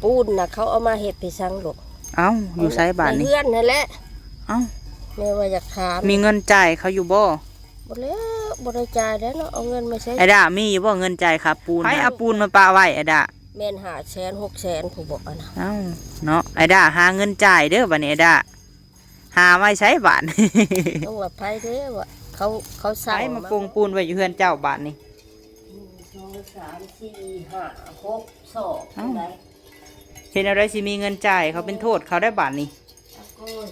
ປູນນະ ເຂົາເອົາມາເຮັດໄປສັງລູກ? ເອົ້າ ຢູ່ໃສບາດນີ້? ໃນເຮືອນຫັ້ນແຫຼະ. ເອົ້າ ແມ່ວ່າຢາກຖາມ ມີເງິນຈ່າຍເຂົາຢູ່ບໍ່? ບໍ່ແລ້ວ ບໍ່ໄດ້ຈ່າຍແລ້ວເນາະ ເອົາເງິນມາໃສ? ໄອ້ດາ ມີຢູ່ບໍ່ເງິນຈ່າຍຄ່າປູນ? ໃຜເອົາປູນມາປະໄວ້ ໄອ້ດາ? ແມ່ນຫ້າແສນ ຫົກແສນ ຜູ້ບໍອັນນະ. ເອົ້າ ເນາະ ໄອ້ດາຫາເງິນຈ່າຍເດີ ບາດນີ້ໄອ້ດາ ຫາໄວ້ໃສບາດ? ຕ້ອງວ່າໃຜເດ້ວ່າ ເຂົາ ເຂົາສັ່ງ ໃຜມາປົງປູນໄວ້ຢູ່ເຮືອນເຈົ້າບາດນີ້? ໜຶ່ງ ສອງ ສາມ ສີ່ ຫ້າ ຫົກ ສອບ. ເອົ້າ ເຮັດແນວໃດຊິມີເງິນຈ່າຍ ເຂົາເປັນໂທດເຂົາໄດ້ບາດນີ້. ໂອ້ຍ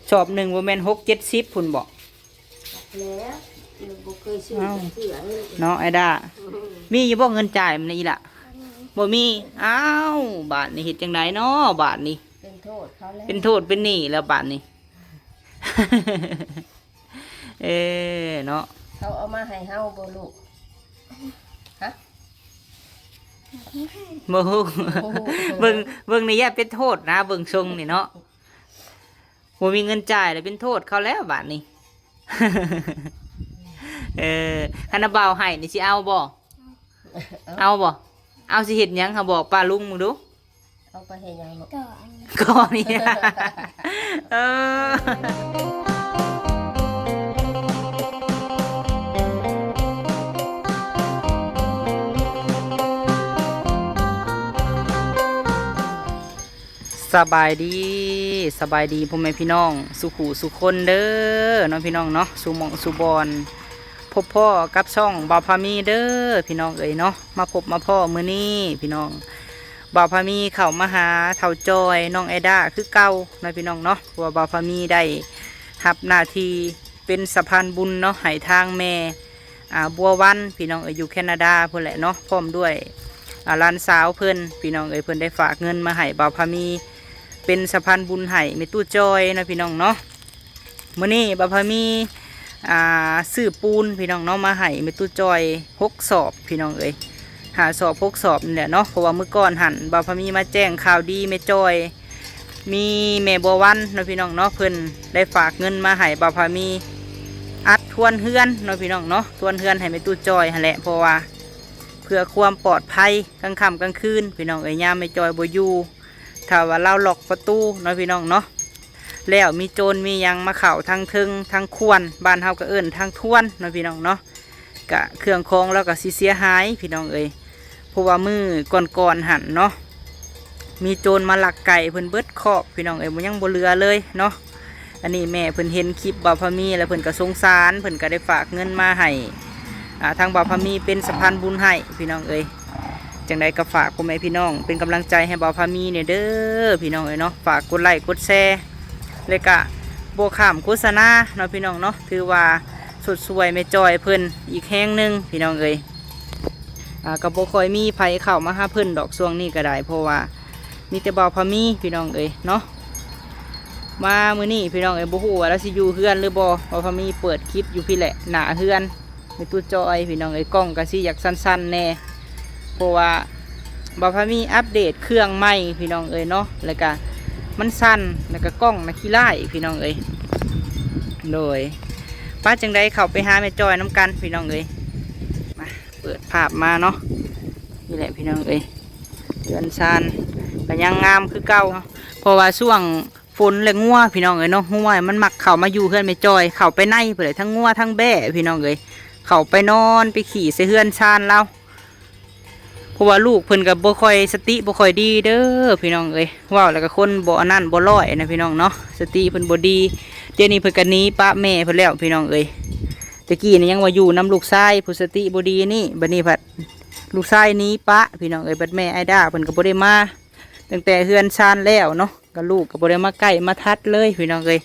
ສອບໜຶ່ງບໍ່ແມ່ນຫົກເຈັດສິບພຸ້ນບໍ? ແລ້ວ ບໍ່ເຄີຍຊື້ ເອົ້າ ຈັກເທື່ອເນາະ ໄອ້ດາ. ອືມ ມີຢູ່ບໍ່ເງິນຈ່າຍມັນນີ້ລະ? ອືມ ບໍ່ມີ. ອ້າວ ບາດນີ້ເຮັດຈັ່ງໃດເນາະບາດນີ້? ເປັນໂທດເຂົາແລ້ວ ເປັນໂທດເປັນໜີ້ແລ້ວບາດນີ້. ເອີ ເນາະ ເຂົາເອົາມາໃຫ້ເຮົາບໍ່ລູກ? ຮະ ບໍ່ຮູ້ ບໍ່ຮູ້. ເບິ່ງ ເບິ່ງນີ້ຢ່າເປັນໂທດນະ ເບິ່ງຊົງນີ້ເນາະ ບໍ່ມີເງິນຈ່າຍແລ້ວ ເປັນໂທດເຂົາແລ້ວບາດນີ້. ເອີ ຄັນນ້າບ່າວໃຫ້ນີ້ຊິເອົາບໍ່? ເອົາ ເອົາບໍ່? ເອົາ ຊິເຮັດຫຍັງຫາ ບອກປ້າລຸງມຶງດູ. ເອົາໄປເຮັດຫຍັງລູກ? ກໍອັນນີ້ ກໍນີ້ ເອີ. ສະບາຍດີ ສະບາຍດີພໍ່ແມ່ພີ່ນ້ອງສູ່ຄູ່ສູ່ຄົນເດີເນາະ ພີ່ນ້ອງເນາະ ສູ່ໝ່ອງສູ່ບ່ອນ. ພົບພໍ້ກັບຊ່ອງບ່າວພາມີເດີພີ່ນ້ອງເອີຍເນາະ. ມາພົບມາພໍ້ມື້ນີ້ພີ່ນ້ອງ ບ່າວພາມີເຂົ້າມາຫາເຖົ້າຈ່ອຍ ນ້ອງແອດາຄືເກົ່າເນາະ ພີ່ນ້ອງເນາະ. ເພາະວ່າບ່າວພາມີໄດ້ຮັບໜ້າທີ່ເປັນສະພານບຸນເນາະ ໃຫ້ທາງແມ່ ອ່າ ບົວວັນ ພີ່ນ້ອງເອີຍ ຢູ່ແຄນາດາພຸ້ນແຫຼະເນາະ ພ້ອມດ້ວຍ ອ່າ ຫຼານສາວເພິ່ນ ພີ່ນ້ອງເອີຍ. ເພິ່ນໄດ້ຝາກເງິນມາໃຫ້ບ່າວພາມີ ເປັນສະພານບຸນໃຫ້ແມ່ຕູ້ຈ່ອຍເນາະ ພີ່ນ້ອງເນາະ. ມື້ນີ້ບ່າວພາມີ ອ່າ ຊື້ປູນ ພີ່ນ້ອງເນາະ ມາໃຫ້ແມ່ຕູ້ຈ່ອຍຫົກສອບ ພີ່ນ້ອງເອີຍ ຫ້າສອບ ຫົກສອບນີ້ແຫຼະເນາະ. ເພາະວ່າມື້ກ່ອນຫັ້ນ ບ່າວພາມີມາແຈ້ງຂ່າວດີແມ່ຈ່ອຍ ມີແມ່ບົວວັນເນາະ ພີ່ນ້ອງເນາະ ເພິ່ນໄດ້ຝາກເງິນມາໃຫ້ບ່າວພາມີອັດທວນເຮືອນເນາະ ພີ່ນ້ອງເນາະ ທວນເຮືອນໃຫ້ແມ່ຕູ້ຈ່ອຍຫັ້ນແຫຼະ. ເພາະວ່າເພື່ອຄວາມປອດໄພກາງຄ່ຳກາງຄືນ ພີ່ນ້ອງເອີຍ ຍາມແມ່ຈ່ອຍບໍ່ຢູ່ ຖ້າວ່າລາວລັອກປະຕູເນາະ ພີ່ນ້ອງເນາະ ແລ້ວມີໂຈນມີຫຍັງມາເຂົ້າທາງເທິງທາງຄວນ ບ້ານເຮົາກໍເອີ້ນທາງທວນເນາະ ພີ່ນ້ອງເນາະ ກະເຄື່ອງຂອງລາວກໍຊິເສຍຫາຍ ພີ່ນ້ອງເອີຍ. ເພາະວ່າມື້ກ່ອນໆຫັ້ນເນາະ ມີໂຈນມາລັກໄກ່ເພິ່ນເບິດຄອກ ພີ່ນ້ອງເອີຍ ບໍ່ ຍັງບໍ່ເຫຼືອເລີຍເນາະ. ອັນນີ້ແມ່ເພິ່ນເຫັນຄລິບບ່າວພາມີ ແລ້ວເພິ່ນກໍສົງສານ ເພິ່ນກໍໄດ້ຝາກເງິນມາໃຫ້ ອ່າ ທາງບ່າວພາມີເປັນສະພານບຸນໃຫ້ ພີ່ນ້ອງເອີຍ. ຈັ່ງໃດກໍຝາກພໍ່ແມ່ພີ່ນ້ອງເປັນກຳລັງໃຈໃຫ້ບ່າວພາມີແດ່ເດີພີ່ນ້ອງເອີຍເນາະ. ຝາກກົດໄລ້ກົດແຊ ແລະກະບໍ່ຂ້າມໂຄສະນາເນາະ ພີ່ນ້ອງເນາະ ຖືວ່າຊົດຊ່ວຍແມ່ຈ່ອຍເພິ່ນອີກແຮງໜຶ່ງ ພີ່ນ້ອງເອີຍ. ອ່າ ກໍບໍ່ຄ່ອຍມີໃຜເຂົ້າມາຫາເພິ່ນດອກຊ່ວງນີ້ກໍໄດ້ ເພາະວ່າມີແຕ່ບ່າວພາມີ ພີ່ນ້ອງເອີຍເນາະ. ມາມື້ນີ້ ພີ່ນ້ອງເອີຍ ບໍ່ຮູ້ວ່າລາວຊິຢູ່ເຮືອນຫຼືບໍ່ ບ່າວພາມີເປີດຄລິບຢູ່ພີ້ແຫຼະ ໜ້າເຮືອນ ແມ່ຕູ້ຈ່ອຍ ພີ່ນ້ອງເອີຍ. ກ້ອງກໍຊິຢາກສັ່ນໆແດ່ ເພາະວ່າບ່າວພາມີອັບເດດເຄື່ອງໃໝ່ ພີ່ນ້ອງເອີຍເນາະ ແລ້ວກະມັນສັ່ນ ແລ້ວກະກ້ອງນະຂີ້ລ້າຍ ພີ່ນ້ອງເອີຍ. ໂດຍ ປະ ຈັ່ງໃດເຂົ້າໄປຫາແມ່ຈ່ອຍນຳກັນ ພີ່ນ້ອງເອີຍ. ມາ ເປີດພາບມາເນາະ ນີ້ແຫຼະ ພີ່ນ້ອງເອີຍ ເຮືອນຊານກໍຍັງງາມຄືເກົ່າ ເພາະວ່າຊ່ວງ ຝົນ ແລະ ງົວ ພີ່ນ້ອງເອີຍເນາະ ງົວມັນມັກເຂົ້າມາຢູ່ເຮືອນແມ່ຈ່ອຍ ເຂົ້າໄປໃນພຸ້ນແຫຼະ ທັງງົວທັງແບ້ ພີ່ນ້ອງເອີຍ ເຂົ້າໄປນອນໄປຂີ້ໃສ່ເຮືອນຊານລາວ. ເພາະວ່າລູກເພິ່ນກໍບໍ່ຄ່ອຍ ສະຕິບໍ່ຄ່ອຍດີເດີພີ່ນ້ອງເອີຍ ເວົ້າແລ້ວກໍຄົນບໍ່ອັນນັ້ນບໍ່ຮ້ອຍນະ ພີ່ນ້ອງເນາະ ສະຕິເພິ່ນບໍ່ດີ. ດຽວນີ້ເພິ່ນກໍໜີປະແມ່ເພິ່ນແລ້ວ ພີ່ນ້ອງເອີຍ. ແຕ່ກີ້ນີ້ຍັງວ່າຢູ່ນຳລູກຊາຍຜູ້ສະຕິບໍ່ດີນີ້ ບັດນີ້ພັດລູກຊາຍໜີປະ ພີ່ນ້ອງເອີຍ. ບັດແມ່ອ້າຍດາເພິ່ນກໍບໍ່ໄດ້ມາ ຕັ້ງແຕ່ເຮືອນຊານແລ້ວເນາະ ກໍລູກກໍບໍ່ໄດ້ມາໃກ້ມາທັດເລີຍ ພີ່ນ້ອງເອີຍ.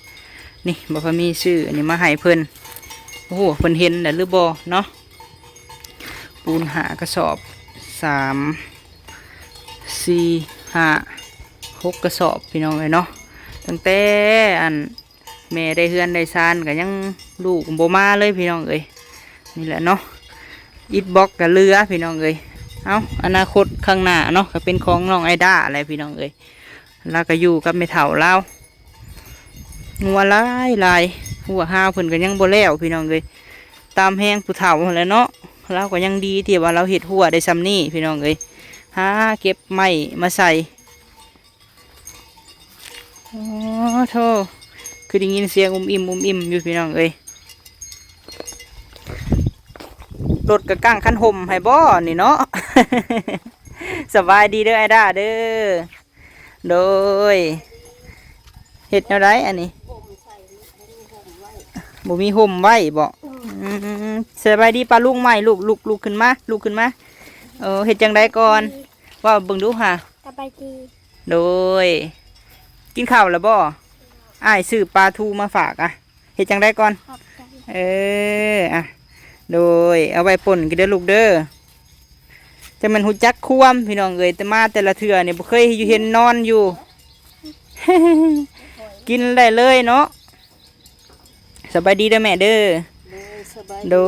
ນີ້ ບ່າວພາມີຊື້ອັນນີ້ມາໃຫ້ເພິ່ນ. ໂອ້ໂຫ ເພິ່ນເຫັນແລ້ວຫຼືບໍ່ເນາະ? ປູນຫ້າກະສອບ ສາມ ສີ່ ຫ້າ ຫົກກະສອບ ພີ່ນ້ອງເອີຍເນາະ. ຕັ້ງແຕ່ອັນ ແມ່ໄດ້ເຮືອນໄດ້ຊານກໍຍັງ ລູກບໍ່ມາເລີຍ ພີ່ນ້ອງເອີຍ. ນີ້ແຫຼະເນາະ ອິດບລັອກກໍເຫຼືອ ພີ່ນ້ອງເອີຍ. ເອົ້າ ອະນາຄົດຂ້າງໜ້າເນາະ ກໍເປັນຂອງນ້ອງໄອດ້າແຫຼະ ພີ່ນ້ອງເອີຍ. ລາວກໍຢູ່ກັບແມ່ເຖົ້າລາວ. ງົວຫຼາຍໆ ຮົ້ວຮາວເພິ່ນກໍຍັງບໍ່ແລ້ວ ພີ່ນ້ອງເອີຍ. ຕາມແຮງຜູ້ເຖົ້າຫັ້ນແຫຼະເນາະ. ລາວກໍຍັງດີທີ່ວ່າລາວເຮັດຮົ້ວໄດ້ຊ່ຳນີ້ ພີ່ນ້ອງເອີຍ. ຫາເກັບໄມ້ມາໃສ່ ໂອ້ໂທ້ ຄືໄດ້ຍິນສຽງອຸ້ມອີ່ມອຸ້ມອີ່ມຢູ່ພີ່ນ້ອງເອີຍ. ລົດກະກາງຄັນຮົ່ມໃຫ້ບໍ່ນີ້ເນາະ. ສະບາຍດີເດີອ້າຍດາເດີ. ໂດຍ ເຮັດແນວໃດອັນນີ້? ບໍ່ມີຮົ່ມໄວ້ບໍ່? ອືມ ສະບາຍດີປ້າລຸງໃໝ່ ລຸກ ລຸກ ລຸກຂຶ້ນມາ ລຸກຂຶ້ນມາ. ເອີ ເຮັດຈັ່ງໃດກ່ອນ? ເວົ້າເບິ່ງດູຫາ. ສະບາຍດີ. ໂດຍ ກິນເຂົ້າແລ້ວບໍ່? ອ້າຍຊື້ປາທູມາຝາກອະ. ເຮັດຈັ່ງໃດກ່ອນ? ຂອບໃຈ. ເອີ ອະ ໂດຍ ເອົາໄວ້ປົ່ນກິນເດີລູກເດີ. ຈັ່ງແມ່ນຮູ້ຈັກຄວາມ ພີ່ນ້ອງເອີຍ ແຕ່ມາແຕ່ລະເທື່ອນີ້ບໍ່ເຄີຍຢູ່ເຫັນນອນຢູ່. ກິນໄດ້ເລີຍເນາະ. ສະບາຍດີເດີແມ່ເດີ. ໂດຍ ສະບາຍດີ. ໂດ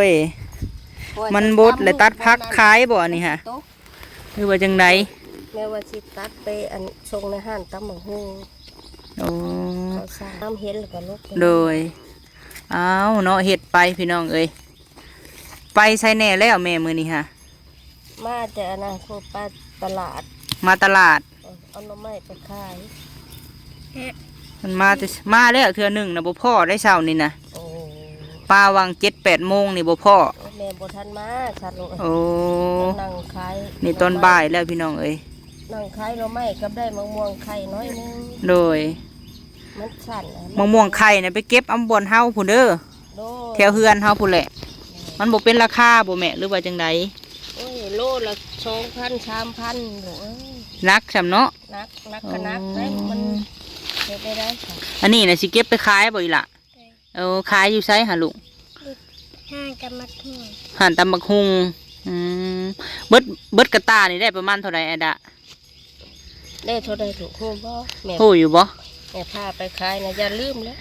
ຍ ມັນບົດແລ້ວຕັດຜັກຂາຍບໍ່ອັນນີ້ຫະ? ຫຼືວ່າຈັ່ງໃດ? ແມ່ວ່າຊິຕັດໄປອັນ ສົ່ງໃນຮ້ານຕຳບັກຫຸ່ງ. ໂອ້ ເຂົາສ້າງ ນ້ຳເຫັນແລ້ວກໍລົກ. ໂດຍ ອ້າວເນາະ ເຮັດໄປພີ່ນ້ອງເອີຍ. ໄປໃສແດ່ແລ້ວແມ່ມື້ນີ້ຫະ? ມາແຕ່ອັນນັ້ນ ໄປຕະຫຼາດ. ມາຕະຫຼາດ. ເອີ ເອົາໜໍ່ໄມ້ໄປຂາຍ. ມັນມາແຕ່ ມາແລ້ວເທື່ອໜຶ່ງນະ ບໍ່ພໍ້ໄດ້ເຊົ້ານີ້ນະ. ໂອ້ ປາຫວ່າງເຈັດແປດໂມງນີ້ບໍ່ພໍ້. ໂອ້ ແມ່ບໍ່ທັນມາຊັ້ນ. ໂອ້ ນັ່ງຂາຍ ນີ້ຕອນບ່າຍແລ້ວພີ່ນ້ອງເອີຍ. ນັ່ງຂາຍໜໍ່ໄມ້ກັບໄດ້ໝາກມ່ວງໄຂ່ໜ້ອຍໜຶ່ງ. ໂດຍ ມັນສັ້ນນະ ໝາກມ່ວງໄຂ່ນະ ໄປເກັບເອົາບ່ອນເຮົາພຸ້ນເດີ. ໂດຍ ແຖວເຮືອນເຮົາພຸ້ນແຫຼະ. ມັນບໍ່ເປັນລາຄາບໍ່ແມ່ ຫຼືວ່າຈັ່ງໃດ? ໂອ້ຍ ໂລລະສອງພັນ ສາມພັນລູກເອີຍ. ໜັກຊ່ຳເນາະ. ໜັກ ໜັກກໍໜັກໄດ໋. ໂອ້ ມັນເຮັດໄດ້ໄດ໋. ອັນນີ້ນະຊິເກັບໄປຂາຍບໍ່ອີ່ຫຼະ? ໂດຍ. ເອີ ຂາຍຢູ່ໃສຫະລູກ? ຮ້ານຕຳບັກຫຸ່ງ. ຮ້ານຕຳບັກຫຸ່ງ. ອືມ ເບິດ ເບິດກະຕ່ານີ້ໄດ້ປະມານເທົ່າໃດອ້າຍດາ? ໄດ້ເທົ່າໃດລູກ ຮູ້ບໍ່? ແມ່ ຮູ້ຢູ່ບໍ່? ແມ່ພາໄປຂາຍນະ ຢ່າລືມເດີ.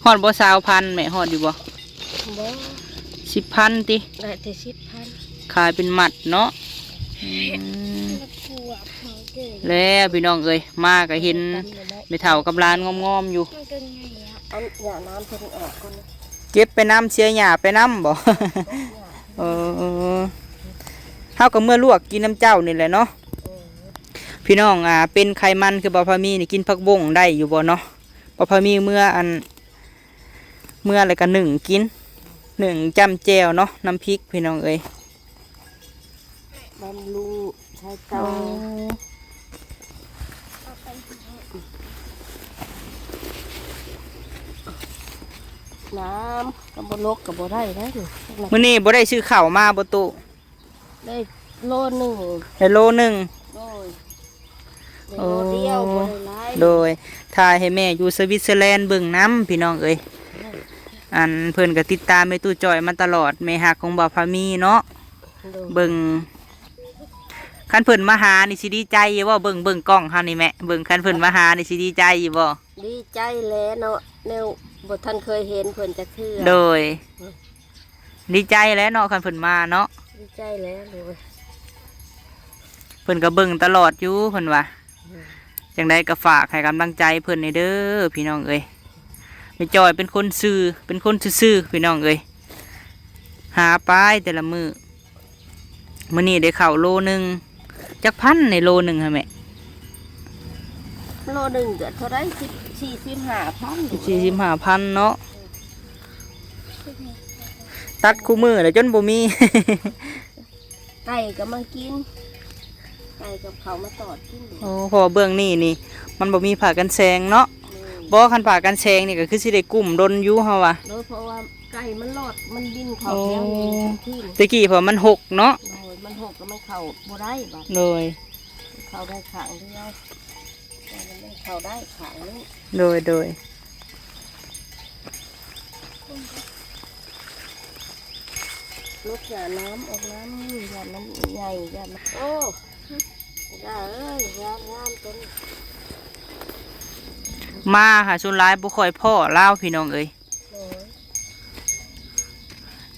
ຮອດບໍ່ຊາວພັນແມ່ ຮອດຢູ່ບໍ່? ບໍ່ ສິບພັນຕິ? ໄດ້ແຕ່ສິບພັນ. ຂາຍເປັນມັດເນາະ. ອືມ ແລ້ວພີ່ນ້ອງເອີຍ ມາກໍເຫັນແມ່ເຖົ້າກັບຫຼານງອມໆຢູ່. ເອົາ ຢ່ານ້ຳເພິ່ນອອກກ່ອນ. ເກັບໄປນຳ ເສຍຫຍ້າໄປນຳບໍ່? ເອີ ເຮົາກໍເມືອລວກກິນນຳເຈົ້ານີ້ແຫຼະເນາະ. ເອີ ພີ່ນ້ອງ ອ່າ ເປັນໄຂມັນຄືບ່າວພາມີນີ້ ກິນຜັກບົ້ງໄດ້ຢູ່ບໍ່ເນາະ? ບ່າວພາມີເມືອອັນ ເມືອແລ້ວກໍໜຶ້ງກິນ ໜຶ້ງຈ້ຳແຈ່ວເນາະ ນ້ຳພິກ ພີ່ນ້ອງເອີຍ. ບຳລຸງສາຍຕາ. ໂອ້ ນ້ຳກໍບໍ່ລົກກໍບໍ່ໄດ້ເດ້. ມື້ນີ້ບໍ່ໄດ້ຊື້ເຂົ້າມາບໍ່ຕູ້? ໄດ້ໂລໜຶ່ງ. ໄດ້ໂລໜຶ່ງ. ໂດຍ ໄດ້ໂລດຽວ ໂອ້ ບໍ່ໄດ້ຫຼາຍ. ໂດຍ ຖ່າຍໃຫ້ແມ່ຢູ່ສະວິດເຊີແລນເບິ່ງນຳ ພີ່ນ້ອງເອີຍ. ອັນເພິ່ນກໍຕິດຕາມແມ່ຕູ້ຈ່ອຍມາຕະຫຼອດ ແມ່ຮັກຂອງບ່າວພາມີເນາະ. ໂດຍ ເບິ່ງ ຄັນເພິ່ນມາຫານີ້ຊິດີໃຈຢູ່ບໍ່? ເບິ່ງ ເບິ່ງກ້ອງເຮົານີ້ແມ່ ເບິ່ງ ຄັນເພິ່ນມາຫານີ້ຊິດີໃຈຢູ່ບໍ່? ດີໃຈແຫຼະເນາະ ແນວບໍ່ທັນເຄີຍເຫັນເພິ່ນຈັກເທື່ອ. ໂດຍ ອືມ ດີໃຈແຫຼະເນາະ ຄັນເພິ່ນມາເນາະ. ດີໃຈແຫຼະ. ໂດຍ ເພິ່ນກໍເບິ່ງຕະຫຼອດຢູ່ ເພິ່ນວ່າ. ອືມ ຈັ່ງໃດກໍຝາກໃຫ້ກຳລັງໃຈເພິ່ນແດ່ເດີ ພີ່ນ້ອງເອີຍ. ແມ່ຈ່ອຍເປັນຄົນຊື່ ເປັນຄົນຊື່ໆ ພີ່ນ້ອງເອີຍ ຫາໄປແຕ່ລະມື້. ມື້ນີ້ໄດ້ເຂົ້າໂລໜຶ່ງ. ຈັກພັນໃນໂລໜຶ່ງຫັ້ນແມ່? ໂລໜຶ່ງກໍເທົ່າໃດ ສິບ ສີ່ສິບຫ້າພັນ. ສີ່ສິບຫ້າພັນເນາະ. ຕັດຄູ່ມື້ແລ້ວຈົນບໍ່ມີ. ໄກ່ກໍມາກິນ ໄກ່ກັບເຂົາມາຕອດກິນ. ໂອ້ ເພາະວ່າເບື້ອງນີ້ນີ້ ມັນບໍ່ມີຜ້າກັນແສງເນາະ. ແມ່ນ. ບໍ່ ຄັນຜ້າກັນແສງນີ້ກໍຄືຊິໄດ້ກຸ້ມດົນຢູ່ເຮົາວ່າ. ໂດຍ ເພາະວ່າໄກ່ມັນລອດ ມັນບິນເຂົ້າແຖວນີ້. ໂອ້ ຕະກີ້ເພາະມັນຫົກເນາະ. ໂດຍ ມັນຫົກ ແລ້ວມັນເຂົ້າບໍ່ໄດ້ບາດ. ໂດຍ ເຂົ້າໄດ້ຂ້າງດຽວ. ມັນເຂົ້າໄດ້ຂ້າງນີ້. ໂດຍ ໂດຍ. ລົດຢ່ານ້ຳອອກນ້ຳ ຢ້ານມັນໃຫຍ່ ຢ້ານມັນ ໂອ້ ດາເອີຍ ງາມໆ ຕົວນີ້. ມາຫາສ່ວນຫຼາຍບໍ່ຄ່ອຍພໍ້ລາວ ພີ່ນ້ອງເອີຍ.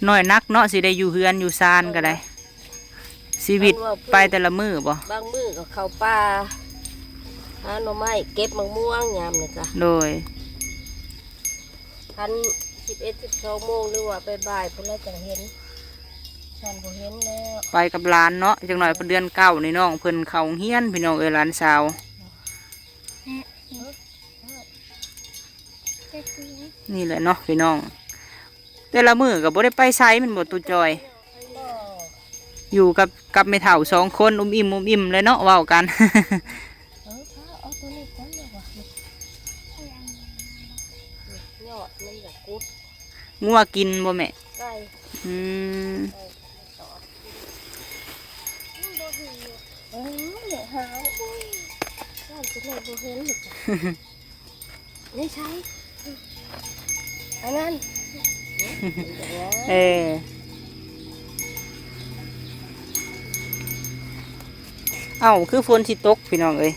ໂດຍ ໜ້ອຍນັກເນາະ ຊິໄດ້ຢູ່ເຮືອນຢູ່ຊານກໍໄດ້. ຊີວິດ ອັນວ່າ ໄປແຕ່ລະມື້ບໍ່? ບາງມື້ກໍເຂົ້າປ່າ ຫາໜໍ່ໄມ້ ເກັບໝາກມ່ວງຍາມນີ້ກະ. ໂດຍ ຄັນສິບເອັດ ສິບສອງໂມງ ຫຼືວ່າບ່າຍໆ ພຸ້ນລະຈັ່ງເຫັນ ຊັ້ນບໍ່ເຫັນແລ້ວ. ໄປກັບຫຼານເນາະ ຈັກໜ້ອຍເພິ່ນເດືອນເກົ້ານີ້ ນ້ອງເພິ່ນເຂົ້າໂຮງຮຽນ ພີ່ນ້ອງເອີຍ ຫຼານສາວ. ນີ້ແຫຼະເນາະພີ່ນ້ອງ ແຕ່ລະມື້ກໍບໍ່ໄດ້ໄປໃສແມ່ນບໍ່ຕູ້ຈອຍ? ຢູ່ກັບ ກັບແມ່ເຖົ້າສອງຄົນ ອຸ່ມອີ່ມ ອຸ່ມອີ່ມແຫຼະເນາະ ເວົ້າກັນ. ເອີ ພາເອົາຕົວນີ້ກ່ອນເດີວ່າ ຍອດມັນຢາກກຸດ. ງົວກິນບໍ່ແມ່? ໄກ່. ອືມ ເອີ ແມ່ຫາ ໂອ້ຍ ຢ້ານຊິແມ່ບໍ່ເຫັນ. ໃນໃສ? ອັນນັ້ນ. ເອີ ເອົ້າ ຄືຝົນຊິຕົກພີ່ນ້ອງເອີຍ.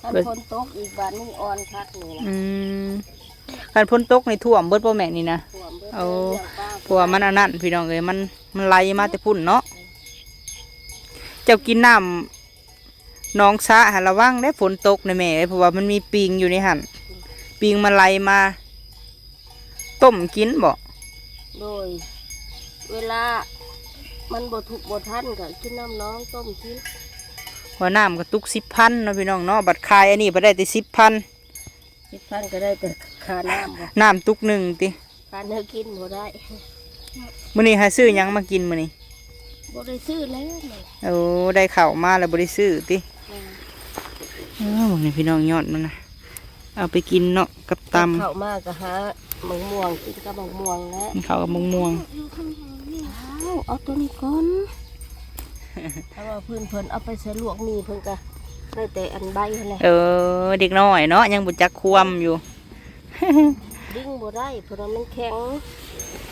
ຄັນຝົນຕົກອີກບາດນີ້ອ່ອນຄັກນີ້ນະ. ອືມ ຄັນຝົນຕົກນີ້ຖ້ວມເບິດບໍ່ແມ່ນີ້ນະ? ຖ້ວມເບິດ. ໂອ້ ເລີຍ ເລື່ອງປາ ເພາະວ່າມັນອັນນັ້ນພີ່ນ້ອງເອີຍ ມັນ ມັນໄຫຼມາແຕ່ພຸ້ນເນາະ. ເຈົ້າກິນນ້ຳ ໜອງສະຫັ້ນລະວັງເດ້ ຝົນຕົກນະແມ່ເອີຍ ເພາະວ່າມັນມີປິງຢູ່ໃນຫັ້ນ ປິງມັນໄຫຼມາ. ຕົ້ມກິນບໍ? ໂດຍ ເວລາມັນບໍ່ທຸກບໍ່ທັນກໍກິນນ້ຳໜອງຕົ້ມກິນ. ວ່ານ້ຳກະຕຸກສິບພັນເນາະພີ່ນ້ອງເນາະ ບັດຂາຍອັນນີ້ບັດໄດ້ແຕ່ສິບພັນ. ສິບພັນກໍໄດ້ແຕ່ຄ່ານ້ຳບໍ? ນ້ຳຕຸກໜຶ່ງຕິ? ຄ່າແນວກິນບໍ່ໄດ້. ມື້ນີ້ຫາຊື້ຫຍັງມາກິນມື້ນີ້? ບໍ່ໄດ້ຊື້ແລ້ວ. ໂອ້ ໄດ້ເຂົ້າມາແລ້ວບໍ່ໄດ້ຊື້ຕິ? ແມ່ນ. ອ້າວ ເບິ່ງນີ້ພີ່ນ້ອງ ຍອດມັນນະ ເອົາໄປກິນເນາະກັບຕຳ. ເຂົ້າມາກໍຫາໝາກມ່ວງກິນກັບໝາກມ່ວງແຫຼະ. ກິນເຂົ້າກັບໝາກມ່ວງ. ອ້າວ ເອົາຕົວນີ້ກ່ອນ. ຖ້າວ່າເພິ່ນ ເພິ່ນເອົາໄປໃສ່ລວກໝີ່ ເພິ່ນກໍໄດ້ແຕ່ອັນໃບຫັ້ນແຫຼະ. ເອີ ເດັກນ້ອຍເນາະ ຍັງບໍ່ຈັກຄວາມຢູ່. ດຶງບໍ່ໄດ້ ເພິ່ນວ່າມັນແຂງ.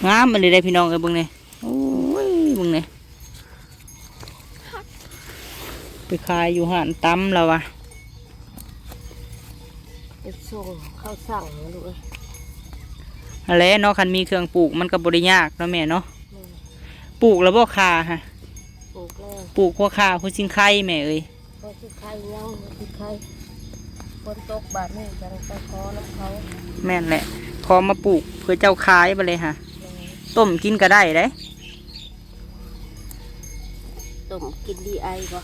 ງາມອີ່ຫຼີເດ້ພີ່ນ້ອງເອີຍ ເບິ່ງນີ້. ໂອ້ຍ ເບິ່ງນີ້ ໄປຂາຍຢູ່ຮ້ານຕຳລາວວ່າ. ໄປສົ່ງເຂົາສັ່ງນະລູກເອີຍ. ຫັ້ນແຫຼະເນາະ ຄັນມີເຄື່ອງປູກມັນກໍບໍ່ໄດ້ຍາກເນາະແມ່ເນາະ. ແມ່ນ. ປູກແລ້ວບໍ່ຂ່າຫະ? ປູກແລ້ວ. ປູກຫົວຂ່າຫົວຊິງໄຄແມ່ເອີຍ. ບໍ່ຊິໄຄຍັງ ບໍ່ຊິໄຄ ຝົນຕົກບາດນີ້ຈັ່ງໄປຂໍນຳເຂົາ. ແມ່ນແຫຼະ ຂໍມາປູກເພື່ອເຈົ້າຂາຍບາດນີ້ຫະ. ແມ່ນ. ຕົ້ມກິນກໍໄດ້ເດ້. ຕົ້ມກິນດີໄອບໍ່?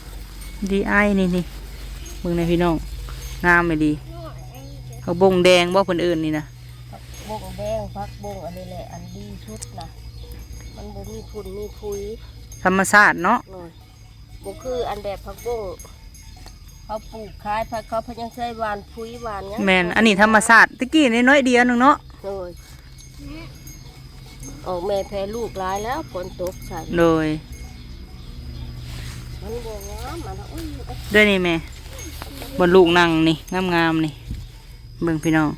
ດີໄອ ນີ້ໆ ເບິ່ງແດ່ພີ່ນ້ອງ ງາມອີ່ຫຼີ. ຜັກບົ້ງແດງບໍ່ເພິ່ນເອີ້ນນີ້ນະ? ຜັກບົ້ງແດງ ຜັກບົ້ງອັນນີ້ແຫຼະ ອັນດີສຸດນະ ມັນບໍ່ມີຝຸ່ນມີຝຸ່ຍ. ທຳມະຊາດເນາະ. ໂດຍ. ບໍ່ຄືອັນແບບຜັກບົ້ງ ເຂົາປູກຂາຍ ເຂົາພະຍັງໃຊ້ຫວ່ານຝຸ່ນຫວ່ານຫຍັງ. ແມ່ນ ອັນນີ້ທຳມະຊາດ ຕະກີ້ນ້ອຍໆດຽວໜຶ່ງເນາະ. ໂດຍ. ອອກແມ່ແຜ່ລູກຫຼາຍແລ້ວ ຝົນຕົກໃສ່. ໂດຍ. ມັນບໍ່ງາມ ອັນນັ້ນ. ໂອ້ຍ ເດ້ນີ້ແມ່ ບ່ອນລູກນັ່ງນີ້ ງາມໆນີ້. ເບິ່ງພີ່ນ້ອງ